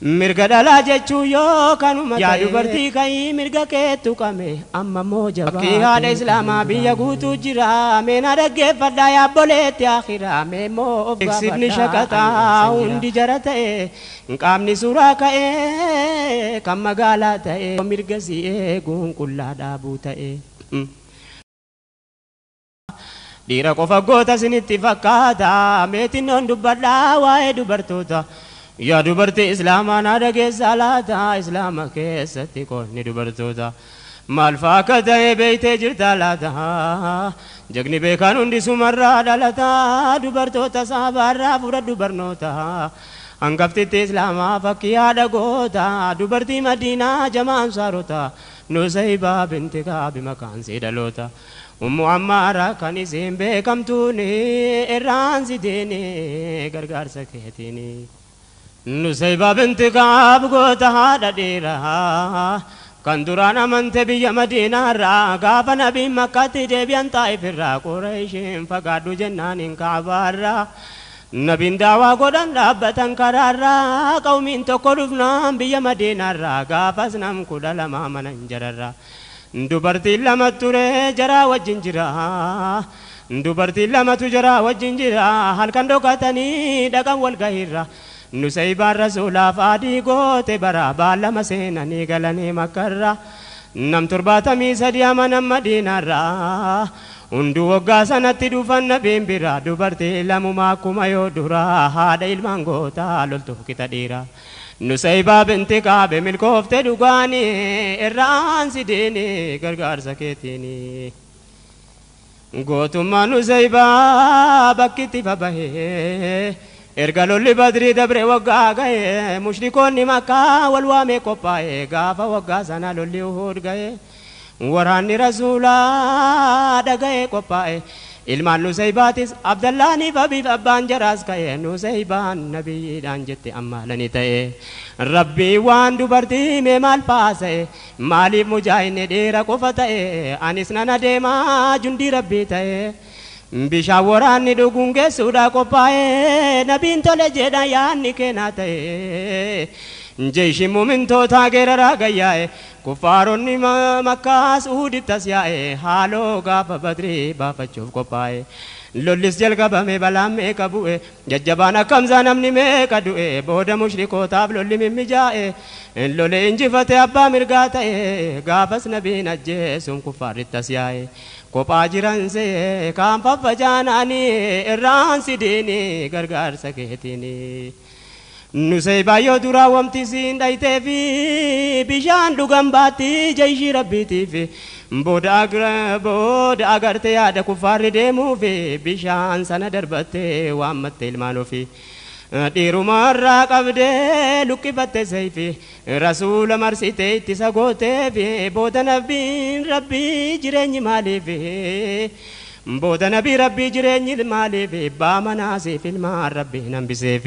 Mirga dhalaa jechuu yoo kanuma yaa dubartii ka'ii mirga keettu qame amma immoo jabaa. Fakkii haadha islaamaa biyya guutuu jira mee na dhaggeeffadhaa yaa obboleetti akhiraa mee immoo of gaafadhaa. Beeksifni shaqaxaa hundi jara ta'e qaamni suuraa ka'ee kan magaalaa ta'e mirga si eeguun qullaa dhaabuu ta'e. Dhiira qofa goota isinitti fakkaata meetinnoon dubbadhaa waa'ee dubartoota. Yaa dubartii islaamaa na dhageessaa laata islaama keessatti qoonni dubartoota. Maal fa'aa akka ta'e beektee jirta laata jagni beekaan hundi sumarraa dhalata dubartoota saabaarraa fudhadhu barnoota. Hangaftitti islaamaa fakkii haadha goota dubartii madiinaa jamaan saarota Nusaybaa binti Kaabi maqaan sii dhaloota. Ummu Ammaara kan isiin beekamtuun irraan sitiin gargaarsa keetiin. Nusaybaa binti Kaab goota haadha dhiiraa kan duraan amante biyya Madiinaarraa gaafa nabiin Makkaatti deebi'an Xaa'ifirraa Qureeshiin fagaadhu jennaan hin Kaabaarraa. Nabiin daawaa godhan dhaabbatan karaarraa qawmiin tokko dhufnaan biyya Madiinaarraa gaafas nam 12 mana hin jararraa. Dubartiin lama ture jaraa wajjin jira. Dubartiin lamatu jaraa wajjin jira halkan dhokatanii dhaqan wal gahiirra. Nusaybaan rasuulaaf adii goote bara baallama seenanii galanii Makkarra. Nam 73 amanan Madiinaarraa. Hunduu waggaa sanatti dhufan nabiin bira dubartii lamumaa akkuma yoo duraa haadha ilmaan gootaa loltuu kita dhiira. Nusaybaa binti Kaabe milkoofte dhugaanii irraan sidiini gargaarsa keetiini. Gootummaa Nusaybaa bakkitti fabahee erga lolli Badrii dabre waggaa ga'e mushrikoonni Makkaa wal waamee qophaa'e gaafa waggaa sana lolli Uhud ga'e. Waraanni rasuulaa dhaga'ee qophaa'e ilmaan Nusaybaatis Abdallaaniif abiif abbaan jaraas ka'e Nusaybaan nabiyyiidhaan jette ammaalani ta'e Rabbii waan dubartii mee maal faasa'e maaliif mujaahidni dhiira qofa ta'e anis nan adeemaa jundii Rabbii ta'e. Bishaan waraanni dhuguun geessuudhaa qophaa'e nabiin tole jedha yaanni keenaa ta'e. Jeeshi muumintootaa geeraraa gayyaa'e kuffaaronni Makkaas Uhuditti as yaa'e haaloo gaafa Badrii baafachuuf qophaa'e. Lollis jalqabame balaan meeqa bu'e jajjabaan akkamsaa namni meeqa du'e booda mushrikootaaf lolli mimmijaa'e lole injifate abbaa mirgaa ta'e gaafas nabiin ajjeesuun kuffaarritti as yaa'e. Kophaa jiran see kaan faffacaanaanii irraan sidiini gargaarsa keetiini. Nusaybaa yoo duraa wamti siin dhayitee fi bishaan dhugan baatti jeeshii Rabbiitiif booda agarte yaada kuffaarri deemuuf bishaan sana darbattee waammatte ilmaan ofii. Dhiirumarraa qabdee luqqifatte seeyfi rasuula marsitee ittisa gooteef booda nabiin Rabbii jireenyi maaliif booda nabii Rabbii jireenyi maaliif abbaa manaasiif ilmaan Rabbii hambiseef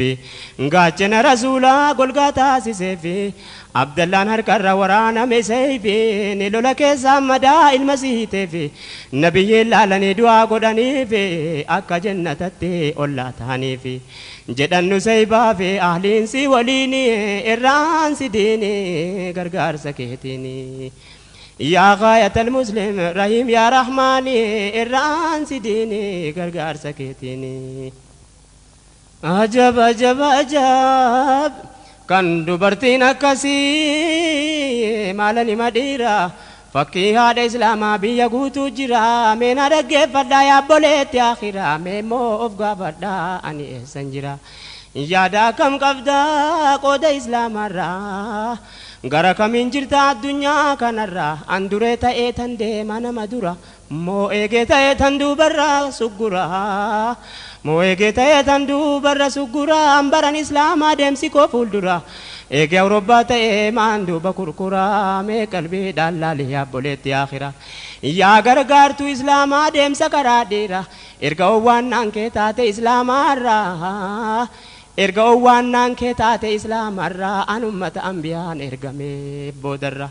gaachana rasuulaa golgaa taasiseef Abdallaan harkarra waraaname seeyfi ni lola keessaa madaa ilma siiteef nabiyyiin laalanii du'aa godhaniif akka jannatatti ollaa ta'aniif jedhan Nusaybaa fi ahliinsi waliin irraan sidiini gargaarsa keetiini. Yaa gaayatal muslim rahiim yaa rahmaani irraan sidiini gargaarsa keetiini. Ajab ajab ajab kan dubartiin akkasii maalan hima dhiira fakkii haadha islaamaa biyya guutuu jira mee na dhaggeeffadhaa yaa obboleetti akhiraa mee immoo of gaafadhaa ani eessan jira. Yaada akkam qabdaa qooda islaamarraa gara kamiin jirta addunyaa kanarraa an duree ta'ee tan deema nama dura moo eegee ta'ee tan duubarraa suggura moo eegee ta'ee tan duubarra suggura an baran islaamaa deemsi koo fuuldura eegee Awurooppaa ta'ee maan duuba kurkuraa mee qalbiidhaan laalii obboleetti akhiraa. Yaa gargaartuu islaamaa deemsa karaa dheeraa erga owwaannaan kee taate islaamaarraa erga owwaannaan kee taate islaamarraa an ummata ambiyaan ergame boodarra.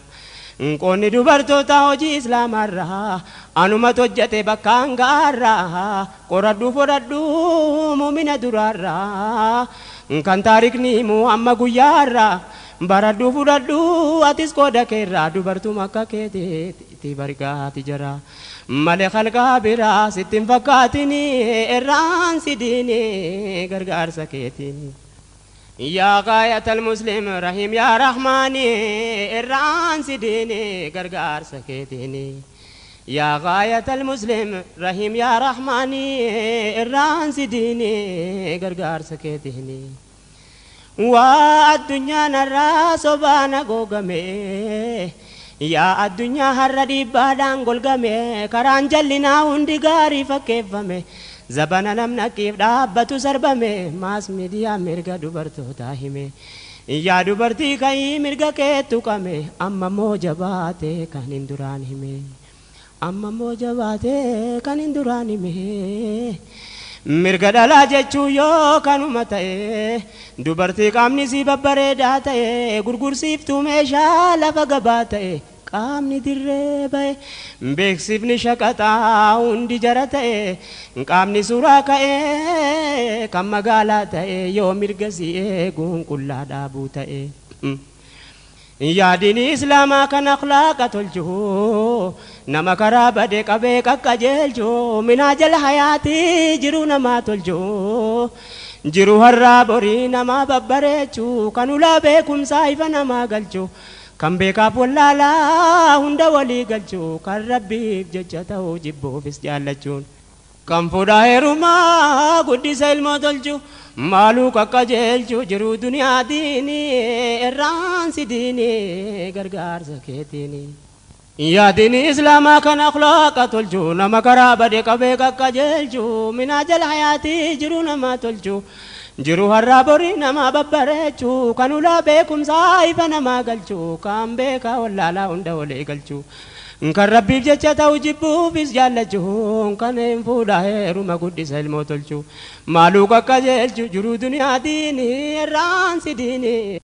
Qoonni dubartoota hojii islaamarraa anumatu hojjete bakka hangaarraa qoradhu fudhadhu muumina duraarraa kan taarikni himu amma guyyaarraa Baradhu fudhadhu atis qooda keerraa dubartuma akka keetiitti bargaati jira. Malee halqaa biraa sitti hin fakkaatini irraan si diini gargaarsa keetiin. Yaa gaayatal muslim rahim yaa rahmaani irraan si diini gargaarsa keetiini. Yaa gaayatal muslim rahim yaa rahmaani irraan si diini gargaarsa keetiini. Waa addunyaan har'aa sobaan haguugame yaa addunyaa har'a dhiibbaadhaan golgame karaan jallinaa hundi gaarii fakkeeffame zabana namnaqqiif dhaabbatu sarbame maas miidiyaa mirga dubartootaa hime yaa dubartii ka'ii mirga keettu qame amma moo jabaate kan hin duraan hime amma moo jabaate kan hin duraan hime. Mirga dhalaa jechuu yoo kanuma ta'e dubartii qaamni sii babbareedaa ta'e gurgursiiftuu meeshaa lafa gabaa ta'e qaamni dirree ba'e beeksifni shaqaxaa hundi jara ta'e qaamni suuraa ka'e kan magaalaa ta'e yoo mirga si eeguun qullaa dhaabuu ta'e. Yaadini islaamaa kan akhlaaqa tolchu nama karaa bade qabee qaqqajeelchu minaa jala hayaatii jiruu namaa tolchu jiru har'aa borii namaa babbareechu kan ulaa beekumsaa ifa namaa galchu kan beekaaf wallaalaa hunda walii galchu kan rabbiif jecha ta'uu jibbuufis jaallachuun. Kan fuudhaa heerumaa guddisa ilmoo tolchu maaluu qaqqajeelchu jiruu duniyaa diini irraan si diini gargaarsa keetiini. Yaadini islaamaa kan akhlaaqa tolchu nama karaa bade qabee qaqqajeelchu minaa jala hayaatii jiruu namaa tolchu jiru har'aa borii namaa babbareechu kan ulaa beekumsaa ifa namaa galchu kan beekaa wallaalaa hunda walii galchu. Kan rabbiif jecha ta'u jibbuufis jaallachuun kan hin fuudhaa heeruma guddisa ilmoo tolchu maaluu qaqqajeelchu jiruu duniyaa diini irraan si diini.